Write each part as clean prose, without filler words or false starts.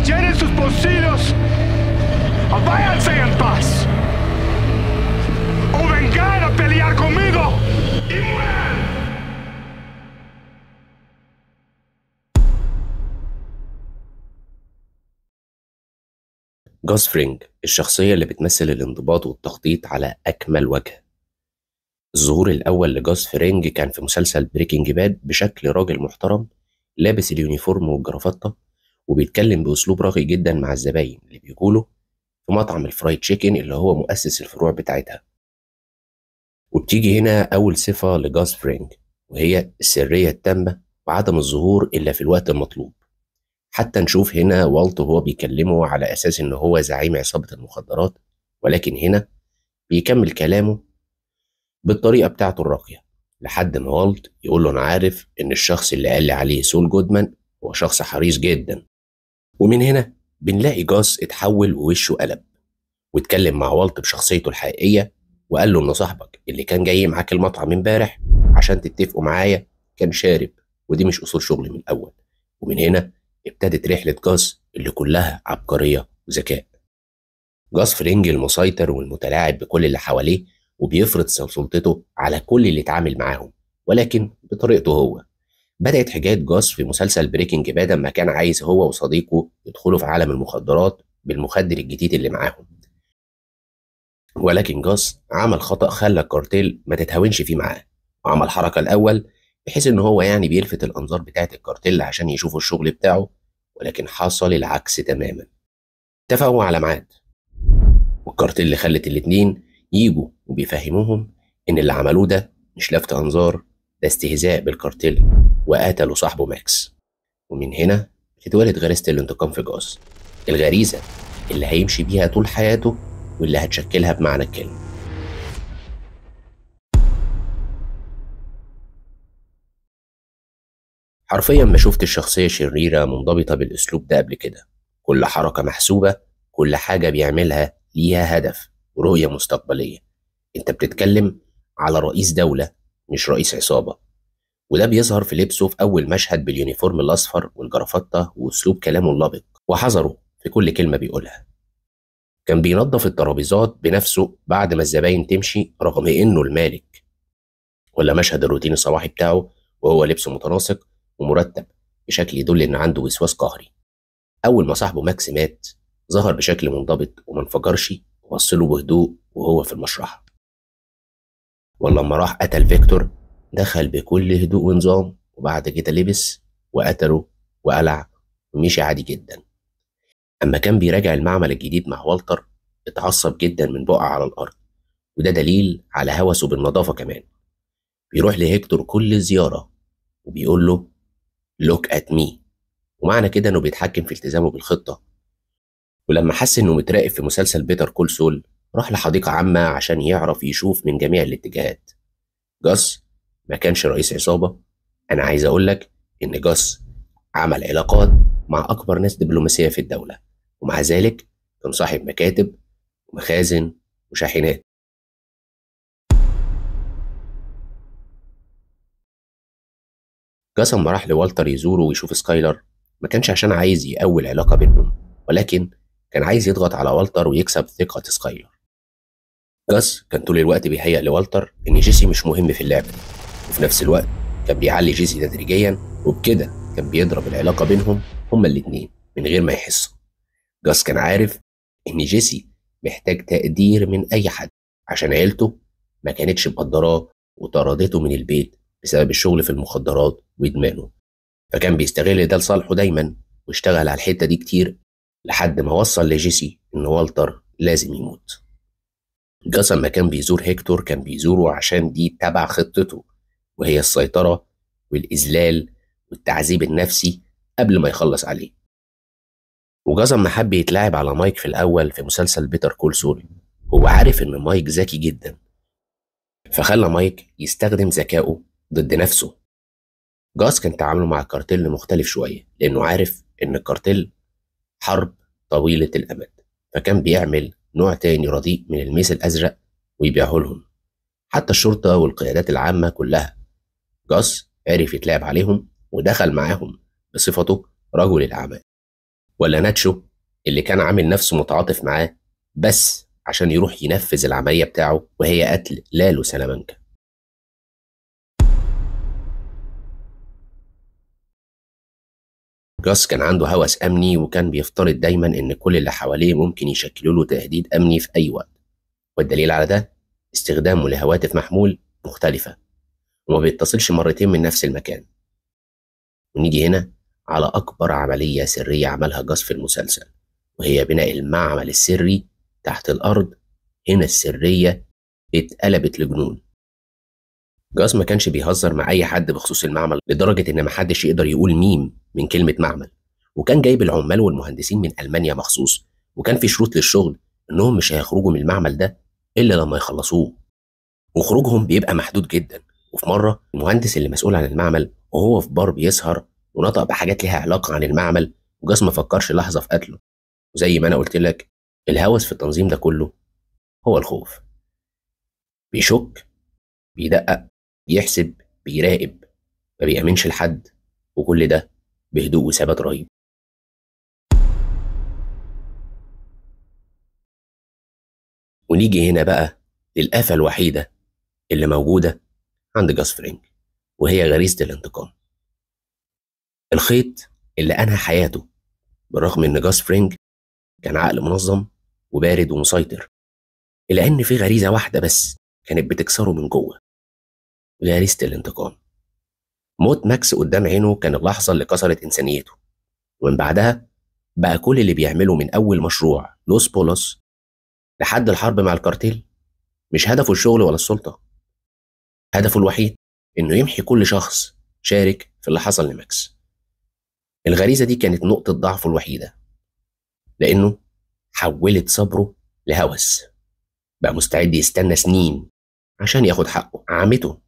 Llenen sus bolsillos o váyanse en paz. O vengan a pelear conmigo y mueran. جاس فرينج الشخصية اللي بتمثل الانضباط والتخطيط على أكمل وجه. الظهور الأول لجاس فرينج كان في مسلسل Breaking Bad بشكل راجل محترم لابس ال uniform والجرافتة، وبيتكلم بأسلوب راقي جدا مع الزباين اللي بيقوله في مطعم ال fried chicken اللي هو مؤسس الفروع بتاعتها. وبتيجي هنا أول صفة لجاس فرينج، وهي السرية التامة وعدم الظهور إلا في الوقت المطلوب. حتى نشوف هنا والت وهو بيكلمه على أساس إن هو زعيم عصابة المخدرات، ولكن هنا بيكمل كلامه بالطريقة بتاعته الراقية لحد ما والت يقول له أنا عارف إن الشخص اللي قال لي عليه سول جودمان هو شخص حريص جدا. ومن هنا بنلاقي جاس اتحول ووشه قلب، واتكلم مع والت بشخصيته الحقيقية وقال له إن صاحبك اللي كان جاي معاك المطعم امبارح عشان تتفقوا معايا كان شارب، ودي مش أصول شغلي من الأول. ومن هنا ابتدت رحلة جاس اللي كلها عبقرية وذكاء. جاس فرينج المسيطر والمتلاعب بكل اللي حواليه، وبيفرض سلطته على كل اللي اتعامل معاهم، ولكن بطريقته هو. بدأت حكاية جاس في مسلسل Breaking Bad لما كان عايز هو وصديقه يدخلوا في عالم المخدرات بالمخدر الجديد اللي معاهم، ولكن جاس عمل خطأ خلى الكارتيل ما تتهاونش فيه معاه، وعمل حركة الأول بحيث إن هو يعني بيلفت الأنظار بتاعة الكارتيل عشان يشوفوا الشغل بتاعه، ولكن حصل العكس تماما. اتفقوا على ميعاد، والكارتيل خلت الاتنين يجوا وبيفهموهم إن اللي عملوه ده مش لفت أنظار، ده استهزاء بالكارتيل، وقتلوا صاحبه ماكس. ومن هنا بتتولد غريزة الانتقام في جاس، الغريزة اللي هيمشي بيها طول حياته واللي هتشكلها بمعنى الكلمة. حرفيا ما شفت الشخصية شريرة منضبطة بالأسلوب ده قبل كده. كل حركة محسوبة، كل حاجة بيعملها ليها هدف ورؤية مستقبلية. انت بتتكلم على رئيس دولة مش رئيس عصابة، وده بيظهر في لبسه في أول مشهد بال uniform الأصفر والجرافتة وأسلوب كلامه اللبق وحذره في كل كلمة بيقولها. كان بينظف الترابيزات بنفسه بعد ما الزباين تمشي رغم إنه المالك. ولا مشهد الروتين الصباحي بتاعه وهو لبسه متناسق ومرتب بشكل يدل إن عنده وسواس قهري. أول ما صاحبه ماكس مات ظهر بشكل منضبط وما انفجرش وبصله بهدوء وهو في المشرحة. ولما راح قتل فيكتور دخل بكل هدوء ونظام، وبعد كده لبس وقتله وقلع ومشي عادي جدا. أما كان بيراجع المعمل الجديد مع والتر اتعصب جدا من بقع على الأرض، وده دليل على هوسه بالنظافة. كمان بيروح لهيكتور كل زيارة وبيقول له look at me، ومعنى كده انه بيتحكم في التزامه بالخطة. ولما حس انه متراقب في مسلسل Better Call Saul راح لحديقة عامة عشان يعرف يشوف من جميع الاتجاهات. جاس ما كانش رئيس عصابة، انا عايز اقولك ان جاس عمل علاقات مع اكبر ناس دبلوماسية في الدولة، ومع ذلك كان صاحب مكاتب ومخازن وشاحنات. جاس لما راح لوالتر يزوره ويشوف سكايلر ما كانش عشان عايز يقوي العلاقة بينهم، ولكن كان عايز يضغط على والتر ويكسب ثقة سكايلر. جاس كان طول الوقت بيهيأ لوالتر إن جيسي مش مهم في اللعبة دي، وفي نفس الوقت كان بيعلي جيسي تدريجيا، وبكده كان بيضرب العلاقة بينهم هما الاتنين من غير ما يحسوا. جاس كان عارف إن جيسي محتاج تقدير من أي حد عشان عيلته ما كانتش مقدراه وطردته من البيت بسبب الشغل في المخدرات وإدمانه، فكان بيستغل ده لصالحه دايما واشتغل على الحتة دي كتير لحد ما وصل لجيسي إن والتر لازم يموت. جاس لما كان بيزور هيكتور كان بيزوره عشان دي تبع خطته، وهي السيطرة والإذلال والتعذيب النفسي قبل ما يخلص عليه. وجاس لما حب يتلاعب على مايك في الأول في مسلسل Better Call Saul، هو عارف إن مايك ذكي جدا، فخلى مايك يستخدم ذكائه ضد نفسه. جاس كان تعامله مع الكارتيل مختلف شوية لأنه عارف إن الكارتيل حرب طويلة الأمد، فكان بيعمل نوع تاني رديء من الميس الأزرق ويبيعه لهم حتى الشرطة والقيادات العامة كلها. جاس عرف يتلاعب عليهم ودخل معاهم بصفته رجل الأعمال. ولا ناتشو اللي كان عامل نفسه متعاطف معاه بس عشان يروح ينفذ العملية بتاعه وهي قتل لالو سلامانكا. جاس كان عنده هوس أمني، وكان بيفترض دايما إن كل اللي حواليه ممكن يشكلوا له تهديد أمني في أي وقت، والدليل على ده استخدامه لهواتف محمول مختلفة وما بيتصلش مرتين من نفس المكان. ونيجي هنا على أكبر عملية سرية عملها جاس في المسلسل، وهي بناء المعمل السري تحت الأرض. هنا السرية اتقلبت لجنون. جاس ما كانش بيهزر مع أي حد بخصوص المعمل، لدرجة إن محدش يقدر يقول ميم من كلمة معمل، وكان جايب العمال والمهندسين من ألمانيا مخصوص، وكان في شروط للشغل إنهم مش هيخرجوا من المعمل ده إلا لما يخلصوه، وخروجهم بيبقى محدود جدا. وفي مرة المهندس اللي مسؤول عن المعمل وهو في بار بيسهر ونطق بحاجات ليها علاقة عن المعمل، وجاس ما فكرش لحظة في قتله. وزي ما أنا قلت لك، الهوس في التنظيم ده كله هو الخوف. بيشك، بيدقق، بيحسب، بيراقب، ما بيأمنش لحد، وكل ده بهدوء وثبات رهيب. ونيجي هنا بقى للآفة الوحيدة اللي موجودة عند جاس فرينج، وهي غريزة الانتقام. الخيط اللي أنهى حياته، بالرغم إن جاس فرينج كان عقل منظم وبارد ومسيطر، إلا إن في غريزة واحدة بس كانت بتكسره من جوه، غريزة الانتقام. موت ماكس قدام عينه كان اللحظة اللي كسرت إنسانيته، ومن بعدها بقى كل اللي بيعمله من أول مشروع لوس بولوس لحد الحرب مع الكارتيل مش هدفه الشغل ولا السلطة، هدفه الوحيد إنه يمحي كل شخص شارك في اللي حصل لماكس. الغريزة دي كانت نقطة ضعفه الوحيدة، لأنه حولت صبره لهوس، بقى مستعد يستنى سنين عشان ياخد حقه. عامته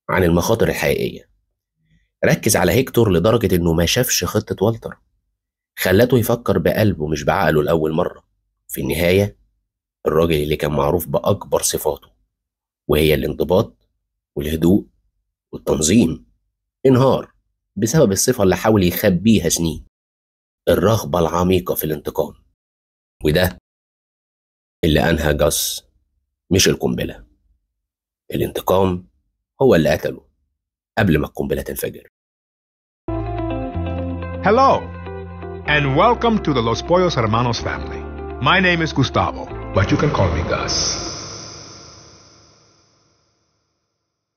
عن المخاطر الحقيقية. ركز على هيكتور لدرجة إنه ما شافش خطة والتر، خلته يفكر بقلبه مش بعقله لأول مرة. في النهاية الراجل اللي كان معروف بأكبر صفاته وهي الانضباط والهدوء والتنظيم انهار بسبب الصفة اللي حاول يخبيها سنين، الرغبة العميقة في الانتقام. وده اللي أنهى جاس، مش القنبلة. الانتقام هو اللي قتله قبل ما القنبلة تنفجر. Hello and welcome to the Los Pollos Hermanos family. My name is Gustavo, but you can call me Gus.